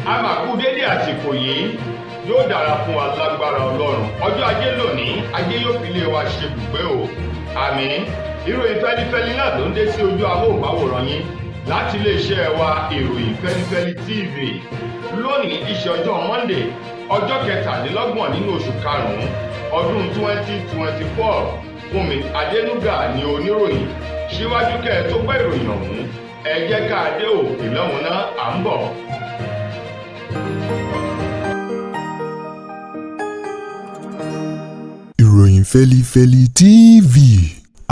A máa kú dédé àsìkò yìí, yóò dára fún wa lágbára Ọlọ́run. Ọjọ́ Ajé lónìí, Ajé yóò fi lé wa ṣe bùgbé o, àmín. Ìròyìn fẹ́lifẹ́li náà ló ń dé sí ojú amóhùnmáwòrán yín láti iléeṣẹ́ wa, Ìròyìn Fẹ́lifẹ́li TV. Lónìí iṣẹ́ ọjọ́ Monday, ọjọ́ 23 nínú oṣù karùn-ún ọdún 2024. Fúnmi Adénúgà ní oníròyìn. Síwájú kẹ́ ẹ tó gbọ́ ìròyìn ọ̀hún, ẹ jẹ́ ká dé òkè lọ́hùn náà, à ń bọ̀. Ìròyìn Fẹ́lifẹ́li TV,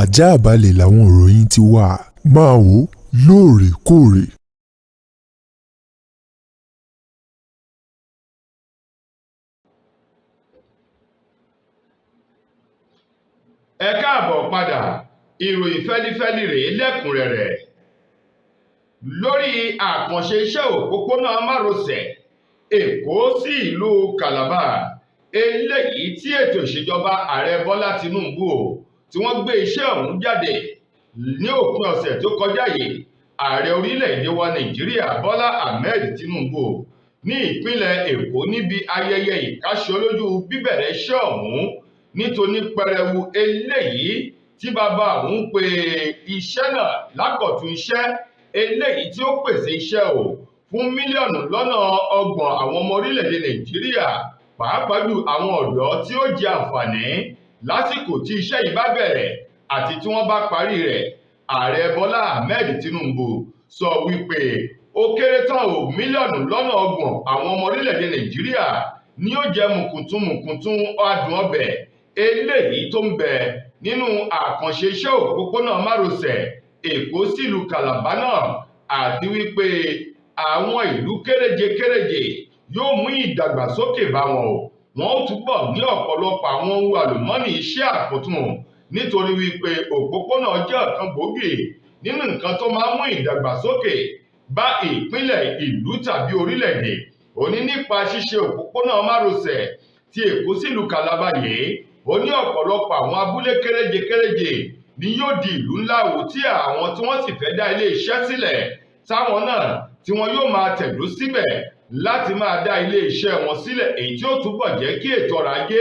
àjààbálẹ̀ làwọn ìròyìn ti wà, máa wò ó lóòrèkóòrè. Ẹ káàbọ̀ padà, ìròyìn fẹ́lifẹ́li rèé lẹ́kùnrẹ́rẹ́. Lórí àkànṣe iṣẹ́ òpópónà márosẹ̀ Èkó sí ìlú Calabar, eléyìí tí ètò ìṣèjọba ààrẹ Bọ́lá Tinubu o tí wọ́n gbé iṣẹ́ ọ̀hún jáde ní òpin ọ̀sẹ̀ tó kọjá yìí, ààrẹ orílẹ̀-èdè wa Nàìjíríà Bọ́lá Ahmed Tinubu ní ìpínlẹ̀ Èkó níbi ayẹyẹ ìkáṣọlójú bíbẹ̀rẹ̀ iṣẹ́ ọ̀hún nítorí pẹrẹwu eléyìí tí bàbá òun pe iṣẹ́ náà lákọ̀tun iṣẹ́ eléyìí tí ó pèsè iṣẹ́ o fún mílíọ̀nù lọ́nà 30 àwọn ọmọ orílẹ̀-èdè Nàìjíríà, pàápàá jù àwọn ọ̀dọ́ tí ó jẹ àǹfààní lásìkò tí iṣẹ́ yìí bá bẹ̀rẹ̀ àti tí wọ́n bá parí rẹ̀. Ààrẹ Bọ́lá Ahmed Tinubu sọ wípé ó kéré tán o mílíọ̀nù lọ́nà 30 àwọn ọmọ orílẹ̀-èdè Nàìjíríà ni ó jẹ mùkùntún adùn ọbẹ̀ eléyìí tó ń bẹ nínú àkànṣe iṣẹ́ òpópónà márosẹ̀ Èkó sílùú Calabar náà, àti wípé àwọn ìlú kéréje kéréje yóò mú ìdàgbàsókè bá wọn o, wọn ó túbọ̀ ní ọ̀pọ̀lọpọ̀ àwọn ohun àlùmọ́ọ́nì iṣẹ́ àkọ́tún, nítorí wípé òpópónà jẹ́ ọ̀kan gbòógì nínú nǹkan tó máa ń mú ìdàgbàsókè bá ìpínlẹ̀, ìlú tàbí orílẹ̀-èdè. Òní nípa ṣíṣe òpópónà márosẹ̀ ti Èkó sílùú Calabar yìí, ó ní ọ̀pọ̀lọpọ̀ àwọn abúlé kéréje kéréje ni yóò di ìlú ńlá wò, tí àwọn tí wọ́n sì fẹ́ dá ilé iṣẹ́ sílẹ̀ táwọn náà tí wọ́n yóò máa tẹ̀dó síbẹ̀ láti máa dá ilé iṣẹ́ wọn sílẹ̀, èyí tí ó túbọ̀ jẹ́ kí ètò ọrọ̀ ajé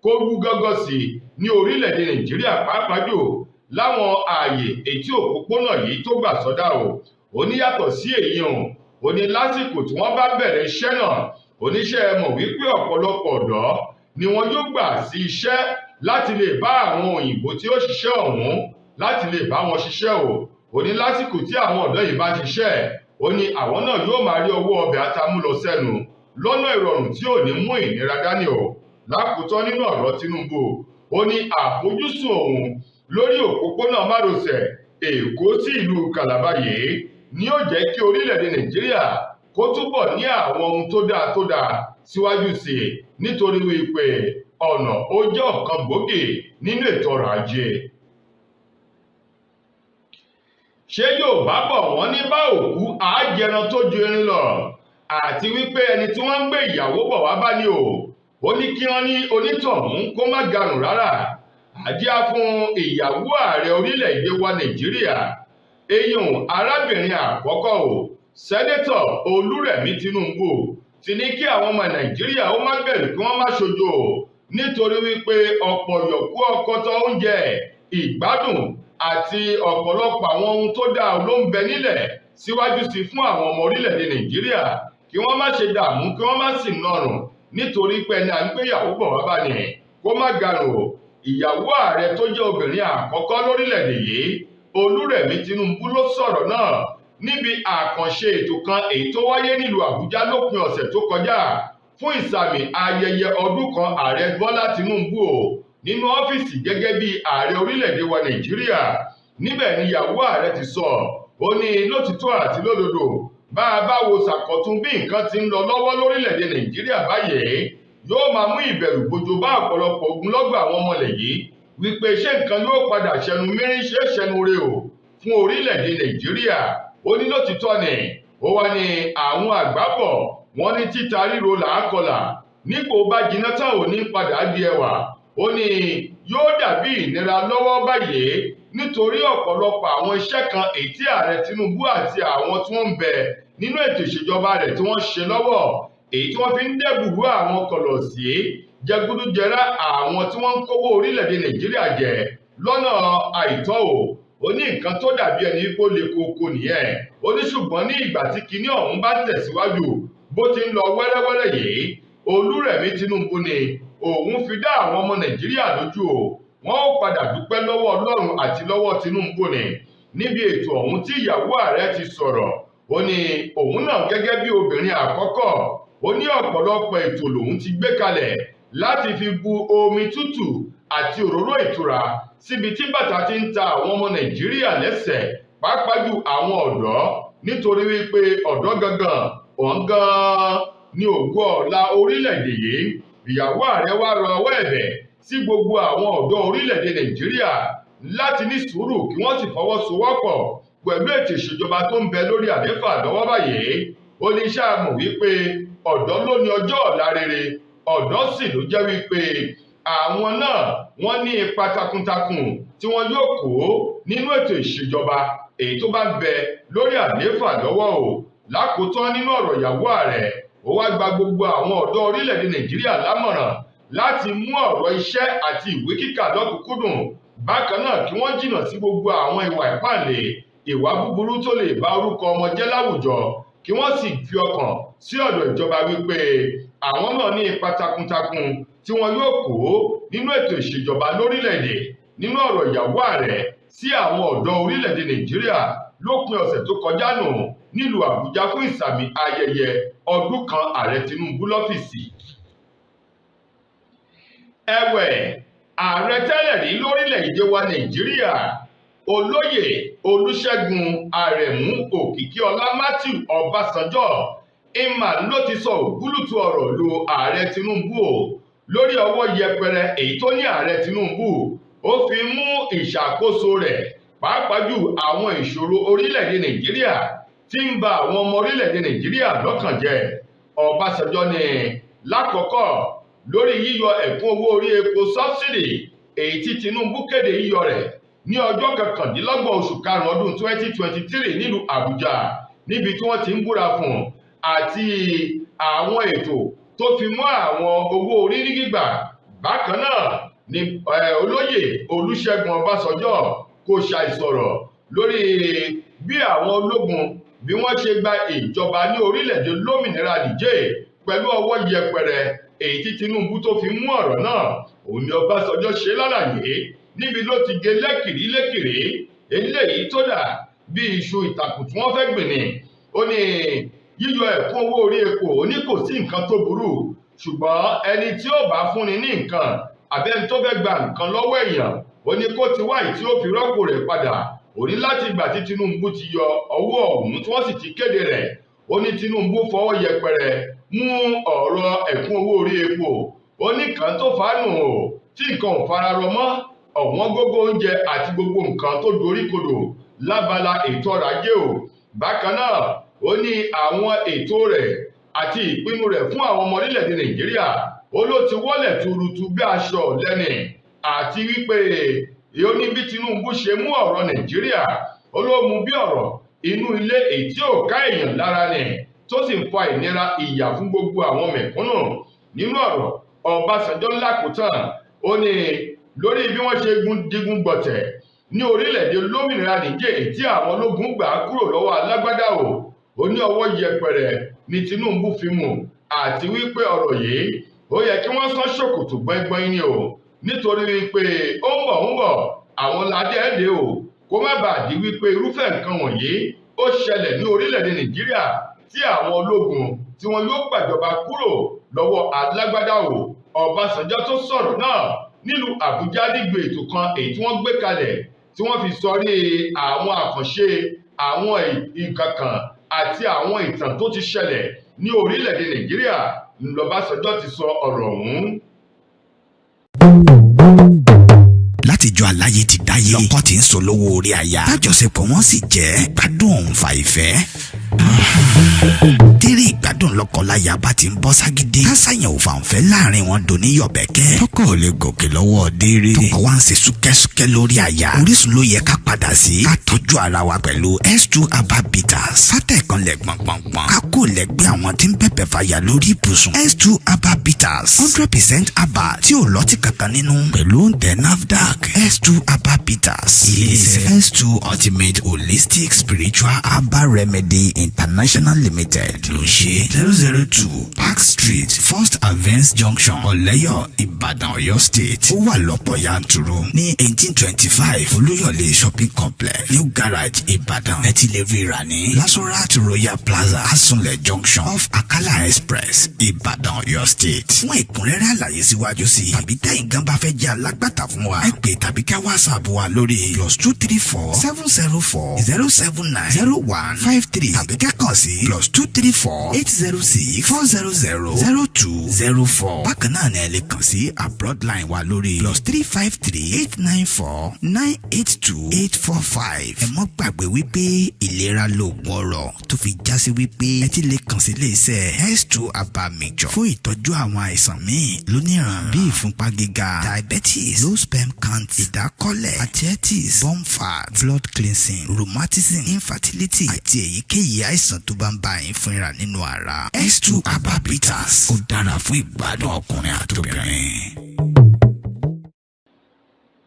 kó rú gọ́gọ́ sí ní orílẹ̀-èdè Nàìjíríà, pàápàá jù láwọn ààyè èyí tí òpópónà yìí tó gbà sọdá o. Ó ní yàtọ̀ sí èyí o, ó ní lásìkò tí wọ́n bá bẹ̀rẹ̀ iṣẹ́ náà, oníṣẹ́ mọ̀ wípé ọ̀pọ̀lọpọ̀ ọ̀dọ́ ni wọn yóò gbà sí iṣẹ́ láti lè bá àwọn òyìnbó tí ó ṣiṣẹ́ ọ̀hún láti lè bá wọn ṣiṣẹ́ o. Ó ní lásìkò tí àwọn ọ̀dọ́ yìí bá ṣiṣẹ́, ó ní àwọn náà yóò máa rí owó ọbẹ̀ atamú lọ sẹ́nu lọ́nà ìrọ̀rùn tí ò ní mú ìnira dání o. Lákòótán nínú ọ̀rọ̀ Tinubu, ó ní àfojúsùn òun lórí òpópónà márosẹ̀ Èkó sí ìlú Calabar yìí ni yóò jẹ́ kí orílẹ̀-èdè Nàìjíríà kó túbọ̀ ní àwọn ohun tó dáa tó dáa síwájú sí i, nítorí wípé ọ̀nà ó jẹ́ ọ̀kan gbòógì nínú ètò ọrọ̀ ajé. Ṣé Yorùbá bọ̀ wọ́n ní bá òkú àájẹran tó ju erin lọ, àti wípé ẹni tí wọ́n ń gbé ìyàwó bọ̀ wá bá ní o, ó ní kí wọ́n ní onítọ̀hún kó má garùn rárá. Àdíá fún ìyàwó ààrẹ orílẹ̀-èdè wa Nàìjíríà, eyín arábìnrin àkọ́kọ́ o, Sẹ́nẹ́tọ̀ Olúrẹ̀mí Tinubu, ti ní kí àwọn ọmọ Nàìjíríà ó má bẹ̀rù, kí wọ́n má ṣojo o, nítorí wípé ọ̀pọ̀ yọ̀kú ọkọ̀tọ̀ oúnjẹ ìgbádùn àti ọ̀pọ̀lọpọ̀ àwọn ohun tó dáa ló ń bẹ nílẹ̀ síwájú sí fún àwọn ọmọ orílẹ̀-èdè Nàìjíríà, kí wọ́n má ṣe dààmú, kí wọ́n má sì nọrùn, nítorí pé ẹni à ń gbéyàwó bọ̀ wá bá ní kó má garùn o. Ìyàwó ààrẹ tó jẹ́ obìnrin àkọ́kọ́ lórílẹ̀-èdè yìí, Olúrẹ̀mí Tinubu, ló sọ̀rọ̀ náà níbi àkànṣe ètò kan èyí tó wáyé nílùú Àbújá lópin ọ̀sẹ̀ tó kọjá fún ìsàmì ayẹyẹ ọdún kan ààrẹ Bọ́lá Tinubu o nínú ọ́fíìsì gẹ́gẹ́ bí ààrẹ orílẹ̀-èdè wa Nàìjíríà. Níbẹ̀ ni ìyàwó ààrẹ ti sọ, ó ní lótìtọ́ àti lódodo, bá a bá wo ṣàkọ̀tún bí nǹkan ti ń lọ lọ́wọ́ lórílẹ̀-èdè Nàìjíríà báyìí, yóò máa mú ìbẹ̀rù bojo bá ọ̀pọ̀lọpọ̀ ogunlọ́gọ̀ àwọn ọmọlẹ̀ yìí wípé ṣé nǹkan yóò padà ṣẹnu mírín ṣe ṣẹnu re o fún orílẹ̀-èdè Nàìjíríà. Ó ní lótìtọ́ ni, ó wá ní àwọn àgbà bọ̀ wọ́n ní títa ríro làákọlà, nígbò bá jiná tán ò ní padà di ẹwà. Ó ní yóò dàbí ìnira lọ́wọ́ báyìí, nítorí ọ̀pọ̀lọpọ̀ àwọn iṣẹ́ kan èyí tí ààrẹ Tinubu àti àwọn tí wọ́n ń bẹ Nínú ètò ìṣèjọba rẹ̀ tí wọ́n ṣe lọ́wọ́, èyí tí wọ́n fi ń dẹ́bùrú àwọn kọ̀lọ̀sí jẹgúdújẹrá, àwọn tí wọ́n ń kówó orílẹ̀-èdè Nàìjíríà jẹ lọ́nà àìtọ́ o. Ó ní nǹkan tó dàbí ẹni kó le koko nìyẹn. Ó ní ṣùgbọ́n ní ìgbà tí kinní ọ̀hún bá tẹ̀síwájú bó ti ń lọ wẹ́rẹ́wẹ́rẹ́ yìí, Olúrẹ̀mí Tinubu ni òun fi dá àwọn ọmọ Nàìjíríà lójú o, wọ́n ó padà dúpẹ́ lọ́wọ́ Ọlọ́run àti lọ́wọ́ Tinubu ni. Níbi ètò ọ̀hún tí ìyàwó ààrẹ ti sọ̀rọ̀, ó ní òun náà gẹ́gẹ́ bí obìnrin àkọ́kọ́, ó ní ọ̀pọ̀lọpọ̀ ètò lòun ti gbé kalẹ̀ láti fi bu omi tútù àti òróró ìtura síbi tí bàtà ti ń ta àwọn ọmọ Nàìjíríà lẹ́sẹ̀, pàápàá jù àwọn ọ̀dọ́, nítorí wípé ọ̀dọ́ gangan òun gan-an ní ògo ọ̀la orílẹ̀-èdè yìí. Ìyàwó ààrẹ wá rọ ọwọ́ ẹ̀bẹ̀ sí gbogbo àwọn ọ̀dọ́ orílẹ̀-èdè Nàìjíríà láti ní sùúrù kí wọ́n sì fọwọ́sowọ́pọ̀ pẹ̀lú ètò ìṣèjọba tó ń bẹ lórí àlééfà lọ́wọ́ báyìí. Ó ní iṣẹ́ àmọ̀ wípé ọ̀dọ́ ló ní ọjọ́ ọ̀la rere, ọ̀dọ́ sì ló jẹ́ wípé àwọn náà wọ́n ní ipa takuntakun tí wọ́n yóò kó nínú ètò ìṣèjọba èyí tó bá ń bẹ lórí àlééfà lọ́wọ́ o. Lákòótán nínú ọ̀rọ̀ ìyàwó ààrẹ, ó wá gba gbogbo àwọn ọ̀dọ́ orílẹ̀-èdè Nàìjíríà lámọ̀ràn láti mú ọ̀rọ̀ iṣẹ́ àti ìwé kíkà lọ́kùnkúndùn, bákan náà kí wọ́n jìnnà sí gbogbo àwọn ìwà ìpáǹle, ìwà búburú tó lè ba orúkọ ọmọ jẹ́ láwùjọ, kí wọ́n sì fi ọkàn sí ọ̀dọ̀ ìjọba wípé àwọn náà ní ipa takuntakun tí wọ́n yóò kó nínú ètò ìṣèjọba lórílẹ̀-èdè. Nínú ọ̀rọ̀ ìyàwó ààrẹ sí àwọn ọ̀dọ́ orílẹ̀-èdè Nàìjíríà lópin ọ̀sẹ̀ tó kọjá nù nílùú Àbújá fún ìsàmì ayẹyẹ ọdún kan ààrẹ Tinubu lọ́fíìsì. Ẹ̀wẹ̀, ààrẹ tẹ́lẹ̀ rí lórílẹ̀-èdè wa Nàìjíríà, Olóyè Olúṣẹ́gun Àrẹ̀mú Òkìkíọlá Matthew Ọbásanjọ́ ìmà ló ti sọ ògúlùtù ọ̀rọ̀ lu ààrẹ Tinubu o lórí ọwọ́ yẹpẹrẹ èyí tó ní ààrẹ Tinubu ó fi mú ìṣàkóso rẹ̀, pàápàá jù àwọn ìṣòro orílẹ̀-èdè Nàìjíríà tí ń ba àwọn ọmọ orílẹ̀-èdè Nàìjíríà lọ́kàn jẹ́. Ọbásanjọ́ ní lákọ̀ọ́kọ́ lórí yíyọ ẹ̀kún owó orí epo sọ́bsidì èyí tí Tinubu kéde yíyọ rẹ̀ ní ọjọ́ 29 oṣù karùn-ún ọdún 2023 nílùú Àbújá, níbi tí wọ́n ti ń búra fún un, àti àwọn ètò tó fi mọ́ àwọn owó orí ní gbígbà. Bákan náà ni olóyè Olúṣẹ́gun Ọbásanjọ́ kò ṣàìsọ̀rọ̀ lórí bí àwọn ológun bí wọ́n ṣe gba ìjọba ní orílẹ̀-èdè lómìnira Niger pẹ̀lú ọwọ́ yẹpẹrẹ èyí tí Tinubu tó fi mú ọ̀rọ̀ náà. Òun ni Ọbásanjọ́ ṣe lálàyé níbi ló ti gé lẹ́kìrí lẹ́kìrí eléyìí tó dà bí iṣu ìtàkùn tí wọ́n fẹ́ gbìn ni. Ó ní yíyọ ẹ̀kún owó orí epo ó ní kò sí nǹkan tó burú, ṣùgbọ́n ẹni tí ó bá fúnni ní nǹkan àbí ẹni tó fẹ́ gba nǹkan lọ́wọ́ èèyàn ó ní kó ti wá èyí tí ó fi rọ́pò rẹ̀ padà. Ó ní láti ìgbà tí Tinubu ti yọ ọwọ́ ọ̀hún tí wọ́n sì ti kéde rẹ̀, ó ní Tinubu fọwọ́ yẹpẹrẹ mú ọ̀rọ̀ ẹ̀kún owó orí epo. Ó ní kan tó fàánù o tí nǹkan ò fararọ mọ́ ọ̀wọ́n gógó oúnjẹ àti gbogbo nǹkan tó doríkodò lábala ètò ọrọ̀ ajé o. Bákan náà ó ní àwọn ètò rẹ̀ àti ìpinnu rẹ̀ fún àwọn ọmọ orílẹ̀-èdè Nàìjíríà ó ló ti wọ́lẹ̀ tuurutu bí aṣọ lẹ́nì, àti wípé ó ní bí Tinubu ṣe mú ọ̀rọ̀ Nàìjíríà ó ló mú bí ọ̀rọ̀ inú ilé èyí tí ò ká èèyàn lára nì tó sì ń fa ìnira ìyà fún gbogbo àwọn mẹ̀kúnnù. Nínú ọ̀rọ̀ Ọbásanjọ́ lákòótán, ó ní lórí bí wọ́n ṣe digun gbọ̀tẹ̀ ní orílẹ̀-èdè lómìnira Niger tí àwọn ológun gbà kúrò lọ́wọ́ alágbádá o, ó ní ọwọ́ yẹpẹrẹ ni Tinubu fi mú, àti wípé ọ̀rọ̀ yìí ó yẹ kí wọ́n sán ṣòkòtò gbọ́ngbọ́n ni o, nítorí wípé ó ń bọ̀ àwọn ládẹ́ẹ̀dẹ́ o, kó má bàa di wípé irúfẹ́ nǹkan wọ̀nyí ó ṣẹlẹ̀ ní orílẹ̀-èdè Nàìjíríà tí àwọn ológun tí wọ́n yóò gbàjọba kúrò lọ́wọ́ alágbádá o. Ọbásanjọ́ tó sọ̀rọ̀ náà nílùú Àbújá nígbè ètò kan èyí tí wọ́n gbé kalẹ̀ tí wọ́n fi sọrí àwọn àkànṣe àwọn nǹkan kan àti àwọn ìtàn tó ti ṣẹlẹ̀ ní orílẹ̀-èdè Nàìjíríà ńlọbásanjọ́ ti sọ ọ̀rọ̀ ọ̀hún. Látijọ́ aláyé ti dáyé, lọ́kọ tí ń sọ lówó orí aya, tájọṣepọ̀ wọn sì jẹ́ ìgbádùn òǹfà ìfẹ́. Tẹ́rẹ̀ ìgbádùn lọ́kọláya bá ti ń bọ́ ságídé. Kásàyàn ò fàǹfẹ́ láàrin wọn dòní yọ̀bẹ̀kẹ́. Tọkọ ò lè gòkè lọ́wọ́ déré. Tọkọ wa ń ṣe súkẹ́súkẹ́ lórí àyà. Orísun ló yẹ ká padà sí. Ká tọ́jú ara wa pẹ̀lú S2 Herbal Bitters. Sátẹ̀kanlẹ̀ gbọ̀ngbọ̀ngbọ̀n. Ká kò lẹ́gbẹ́ àwọn tí ń bẹ̀bẹ̀ fàyà lórí ibùsùn. S2 Herbal Bitters, 100% herbal tí ò lọ́tí kankan nínú. Pẹ̀lú òǹtẹ̀ NAFDAC, S2 Herbal Bitters. Ilé-iṣẹ́ S2 Ultimate Holistic Spiritual Herbal Remedy International Limited ló ń ṣe. 002 Park Street, First Avance Junction, Ọ̀lẹ́yọ̀, Ìbàdàn, Ọ̀yọ́ State. Ó wà lọ́pọ̀ yanturu ní 1825 Olúyọ̀lé Shopping Complex, New Garage, Ìbàdàn. Ẹ ti lè rí rà ní Lasorat Royal Plaza, Asunlẹ̀ Junction, off Akala Express, Ìbàdàn, Ọ̀yọ́ State. Fún ẹ̀kúnrẹ́rẹ́ àlàyé síwájú sí i tàbí tẹ́yin gan bá fẹ́ jẹ́ alágbàtà fún wa, ẹ pè tàbí ká WhatsApp wa lórí +234 704 079 0153 tàbí ká kàn sí +234 806 400 0204. Bákan náà ni ẹ lè kàn sí abroad line wa lórí +353 894 982 845. Ẹ mọ́ gbàgbé wípé ìlera lóògùn ọrọ̀, tó fi já sí wípé ẹ ti lè kàn sí iléeṣẹ́ S2 Herbal Mixture fún ìtọ́jú àwọn àìsàn míì lóníran bíi ìfúnpá gíga, diabetes, low sperm count, ìdákọ́lẹ̀, arthritis, bone fat, blood cleansing, rheumatism, infertility àti èyíkéyìí àìsàn tó bá ń bá yín fínra nínú ara. S2 Herbal Bitters, ó dára fún ìgbádùn ọkùnrin àtobìnrin.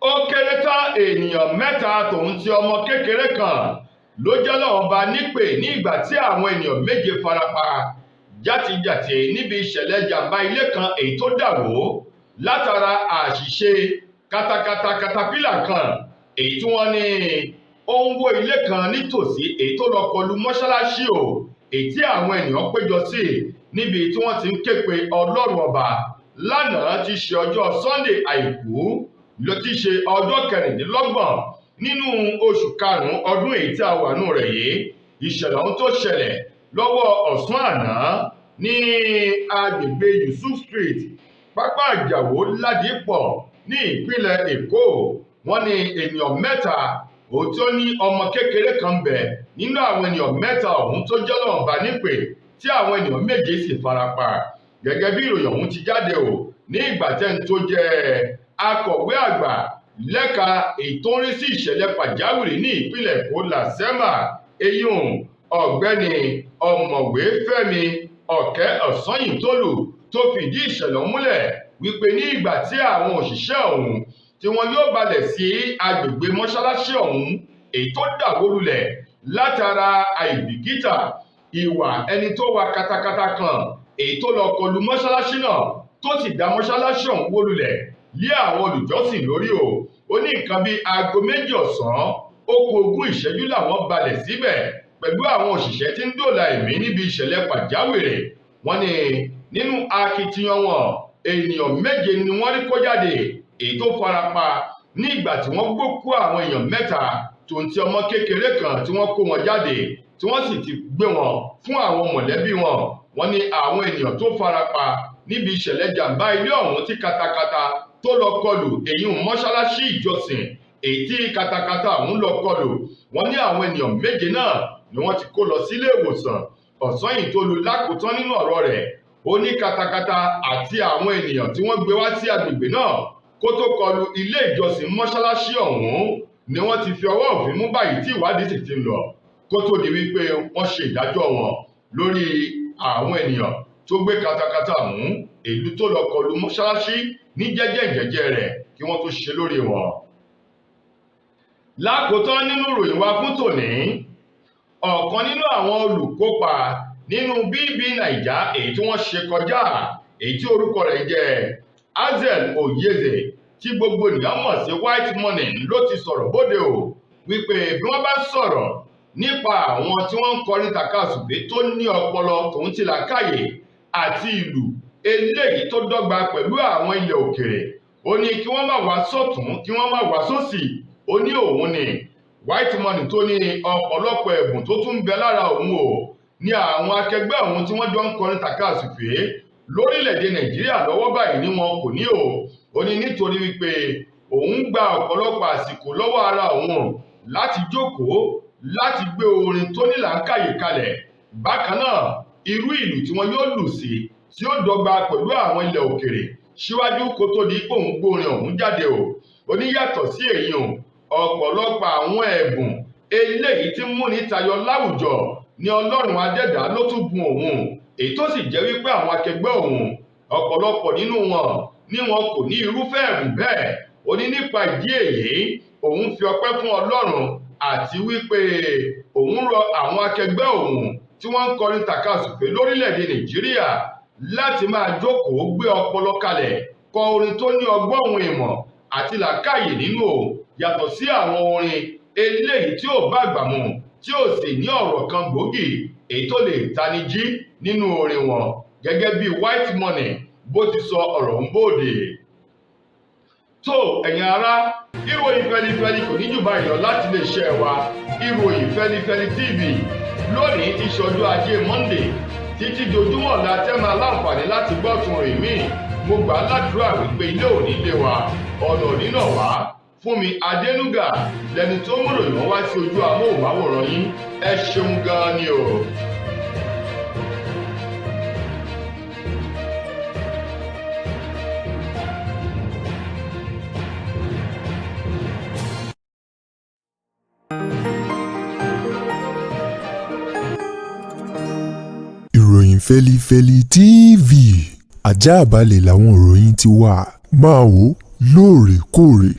Ó kéré tán ènìyàn mẹ́ta tòun ti ọmọ kékeré kan ló jẹ́ lọ́wọ́ bá nípè ní ìgbà tí àwọn ènìyàn méje farapa játijàti níbi ìṣẹ̀lẹ̀ jàǹbá ilé kan èyí tó dà wó látara àṣìṣe katakata katapila kan èyí tí wọ́n ní ó ń wó ilé kan nítòsí, èyí tó lọ kọlu mọ́ṣáláṣí o, èyí tí àwọn ènìyàn péjọ sí níbi tí wọ́n ti ń ké pe Ọlọ́run Ọba lánàá ti ṣe ọjọ́ Sunday, Àìkú ló ti ṣe ọjọ́ 26 nínú oṣù karùn-ún ọdún èyí tí a wà nù rẹ̀ yìí. Ìṣẹ̀lẹ̀ ohun tó ṣẹlẹ̀ lọ́wọ́ ọ̀sán àná ní agbègbè Yusuf Street, Pápá Àjàwó, Ládìpọ̀ ní ìpínlẹ̀ Èkó. Wọ́n ní ènìyàn mẹ́ta òun tó ní ọmọ kékeré kan bẹ̀ nínú àwọn ènìyàn mẹ́ta ọ̀hún tó jẹ́ lọ́wọ́n bá nípè, tí àwọn ènìyàn méje sì farapa, gẹ́gẹ́ bí ìròyìn ọ̀hún ti jáde o. Ní ìgbà tẹ́ni tó jẹ́ akọ̀wé àgbà lẹ́ka èyí tó ń rí sí ìṣẹ̀lẹ̀ pàjáwìrì ní ìpínlẹ̀ Èkó, LASEMA, eyín Ọ̀gbẹ́ni Ọ̀mọ̀wé Fẹ́mi Ọ̀kẹ́ Ọ̀sányìntólù, tó fìdí ìṣẹ̀lẹ̀ múlẹ̀ wípé ní ìgbà tí àwọn òṣìṣẹ́ ọ̀hún tí wọ́n yóò balẹ̀ sí agbègbè mọ́ṣáláṣí ọ̀hún èyí tó dàwó lulẹ̀ látara àìbìkítà ìwà ẹni tó wa katakata kan èyí tó lọ kọlu mọ́ṣáláṣí náà, tó sì dá mọ́ṣáláṣí ọ̀hún wó lulẹ̀ lé àwọn olùjọ́sìn lórí o. Ó ní nǹkan bíi aago 2 ọ̀sán ó kù 20 ìṣẹ́jú làwọn balẹ̀ síbẹ̀ pẹ̀lú àwọn òṣìṣẹ́ tí ń dóòlà ẹ̀mí níbi ìṣẹ̀lẹ̀ pàjáwìrì. Wọ́n ní nínú akitiyan wọn, ènìyàn méje ni wọ́n rí kó jáde èyí tó farapa ní ìgbà tí wọ́n gbókú àwọn èèyàn mẹ́ta tó ń ti ọmọ kékeré kan tí wọ́n kó wọn jáde, tí wọ́n sì ti gbé wọn fún àwọn mọ̀lẹ́bí wọn. Wọ́n ní àwọn ènìyàn tó farapa níbi ìṣẹ̀lẹ̀ jàǹbá ilé ọ̀hún tí katakata tó lọ kọlù, èyí ń mọ́ṣáláṣí ìjọsìn èyí tí katakata ọ̀hún lọ kọlù, wọ́n ní àwọn ènìyàn méje náà ni wọ́n ti kó lọ sílé ìwòsàn. Ọ̀sányìntolú lákòótán nínú ọ̀rọ̀ rẹ̀, ó ní katakata àti àwọn ènìyàn tí wọ́n gbé wá sí agbègbè náà kó tó kọlu ilé ìjọsìn mọ́ṣáláṣí ọ̀hún ni wọ́n ti fi ọwọ́ òfin mú báyìí, tí ìwádìí sì ti ń lọ kó tó di wípé wọ́n ṣe ìdájọ́ wọn lórí àwọn ènìyàn tó gbé katakata ọ̀hún èlú tó lọ kọlu mọ́ṣáláṣí ní jẹ́jẹ́ rẹ̀ kí wọ́n tó ṣe lórí wọn. Lákòótán nínú ìròyìn wa fún tòní, ọ̀kan nínú àwọn olùkópa nínú BB Naija èyí tí wọ́n ṣe kọjá, èyí tí orúkọ rẹ̀ jẹ́ Hazel Oyeze, tí gbogbo ènìyàn mọ̀ sí White Money, ló ti sọ̀rọ̀ bóde o wípé bí wọ́n bá sọ̀rọ̀ nípa àwọn tí wọ́n ń kọrin tàkasùfé tó ní ọpọlọ tòun ti làákàyè àti ìlú eléyìí tó dọ́gba pẹ̀lú àwọn ilẹ̀ òkèrè, ó ní kí wọ́n má wá sọ́tún, kí wọ́n má wá sósì. Ó ní òun ni White Money, tó ní ọ̀pọ̀lọpọ̀ ẹ̀bùn tó tún ń bẹ lára òun o ní àwọn akẹgbẹ́ òun tí wọ́n jọ ń kọrin tàkasùfé lórílẹ̀‐èdè Nàìjíríà lọ́wọ́ báyìí ní wọn kò ní o. Ó ní nítorí wípé òun gba ọ̀pọ̀lọpọ̀ àsìkò lọ́wọ́ ara òun láti jókòó láti gbé orin tó ní làákàyè kalẹ̀. Bákan náà Irú ìlù tí wọn yóò lù sí tí ó dọ́gba pẹ̀lú àwọn ilẹ̀ òkèrè síwájú kó tó di pé òun gbórin ọ̀hún jáde o. Ó ní yàtọ̀ sí èyí o, ọ̀pọ̀lọpọ̀ àwọn ẹ̀bùn eléyìí tí ń múni tayọ láwùjọ ni Ọlọ́run Adẹ́dàá ló tún bùn òun, èyí tó sì jẹ́ wípé àwọn akẹgbẹ́ òun, ọ̀pọ̀lọpọ̀ nínú wọn ni wọn kò ní irúfẹ́ ẹ̀bùn bẹ́ẹ̀. Ó ní nípa ìdí èyí, òun fi ọpẹ́ fún Ọlọ́run àti wípé òun rọ àwọn akẹgbẹ́ òun tí wọ́n ń kọrin tàkasùfé lórílẹ̀‐èdè Nàìjíríà láti máa jókòó gbé ọpọlọ kalẹ̀ kọ orin tó ní ọgbọ́n òun ìmọ̀ àti làákàyè nínú o, yàtọ̀ sí àwọn orin eléyìí tí ò bá àgbà mu, tí ò sì ní ọ̀rọ̀ kan gbòógì èyí tó lè tanijí nínú orin wọn, gẹ́gẹ́ bí White Money bó ti sọ ọ̀rọ̀ ń bòde. Tó ẹ̀yin ará, ìròyìn fẹlifẹli kò ní jù báyìí lọ láti lè ṣe wa Ìròyìn Fẹlifẹli TV lónìí ti ṣọjọ́ Ajé Monday títí dojúmọ́ ọ̀la tẹ́ máa láǹfààní láti gbọ́ tún rìn míì. Mo gbà á ládùúrà wípé ilé ò ní lé wa, ọ̀nà ò ní nà wá. Fúnmi Adénúgà lẹni tó ń ròyìn wá sí ojú amóhùnmáwòrán yín. Ẹ ṣeun gan-an ni o. Ìròyìn Fẹlifẹli TV ajáàbalẹ̀ làwọn ìròyìn ti wà. Máa wò lóòrèkóòrè.